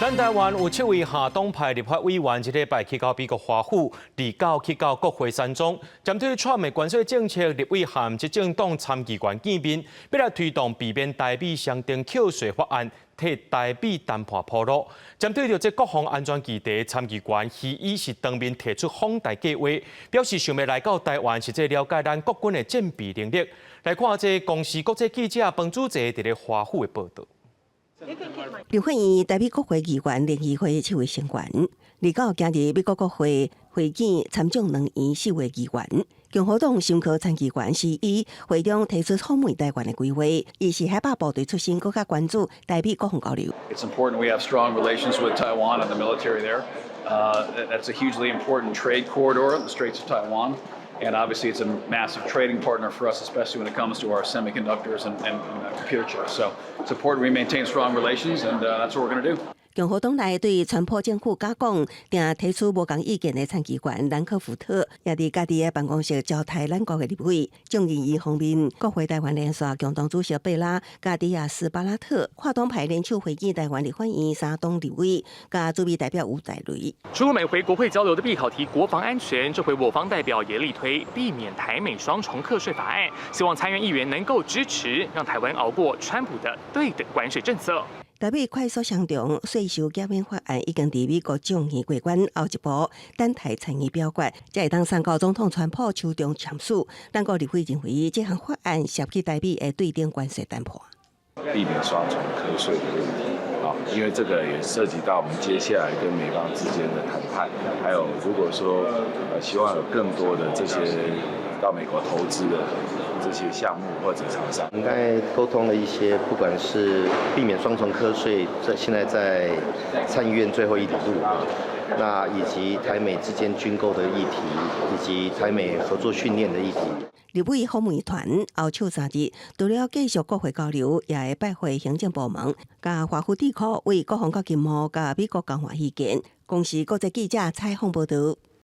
咱台灣有七位下黨派立法委員，這禮拜去到美國華府，二九去到國會山莊，針對川普關稅政策，立委和執政黨參議員見面，欲來推動避免台美雙重課稅法案，替台美談判鋪路。針對著這國防安全議題，參議員希爾是當面提出訪台計劃，表示想欲來到台灣，實際了解咱國軍的戰備能力。來看這公視國際記者彭祖澤佇咧華府的報導。立法院台美國會議員聯誼會七位成員，二九今日美國國會會見參眾兩院四位議員。共和黨深科參議員是以會中提出訪問台灣的規劃，伊是海霸部隊出身，閣較關注台美國防交流。 It's important we have strong relations with Taiwan and the military there. That's a hugely important trade corridor, the Straits of Taiwan. And obviously, it's a massive trading partner for us, especially when it comes to our semiconductors and computer chips. So it's important we maintain strong relations, and that's what we're going to do. 共和黨內對川普政府假講，定提出無仝意見的參議員蘭克福特，也佇家己的辦公室招待咱國的立委。眾議院方面，國會台灣連線共同主席貝拉佮迪亞斯巴拉特，跨黨派聯手會見台灣立法院三黨立委，佮駐美代表吳大雷。除了每回國會交流的必考題國防安全，這回我方代表也力推避免台美雙重課稅法案，希望參院議員能夠支持，讓台灣熬過川普的對等關稅政策。台美快速雙重稅收減免法案已經佇美國眾議過關，後一步等待參議表決，才會當送到總統川普手中簽署。咱國立委認為，這項法案涉及台美的對等關稅談判，避免雙重課稅的問題啊，因為這個也涉及到我們接下來跟美方之間的談判，還有如果說希望有更多的這些到美國投資的這些項目或者廠商。我們剛才溝通了一些，不管是避免雙重課稅，在現在在參議院最後一里路啊，那以及台美之間軍購的議題，以及台美合作訓練的議題。立委訪問團後首3日，除了繼續國會交流，也會拜會行政部門，佮華府智庫為國防佮經貿佮美國交換意見。公視國際記者採訪報導。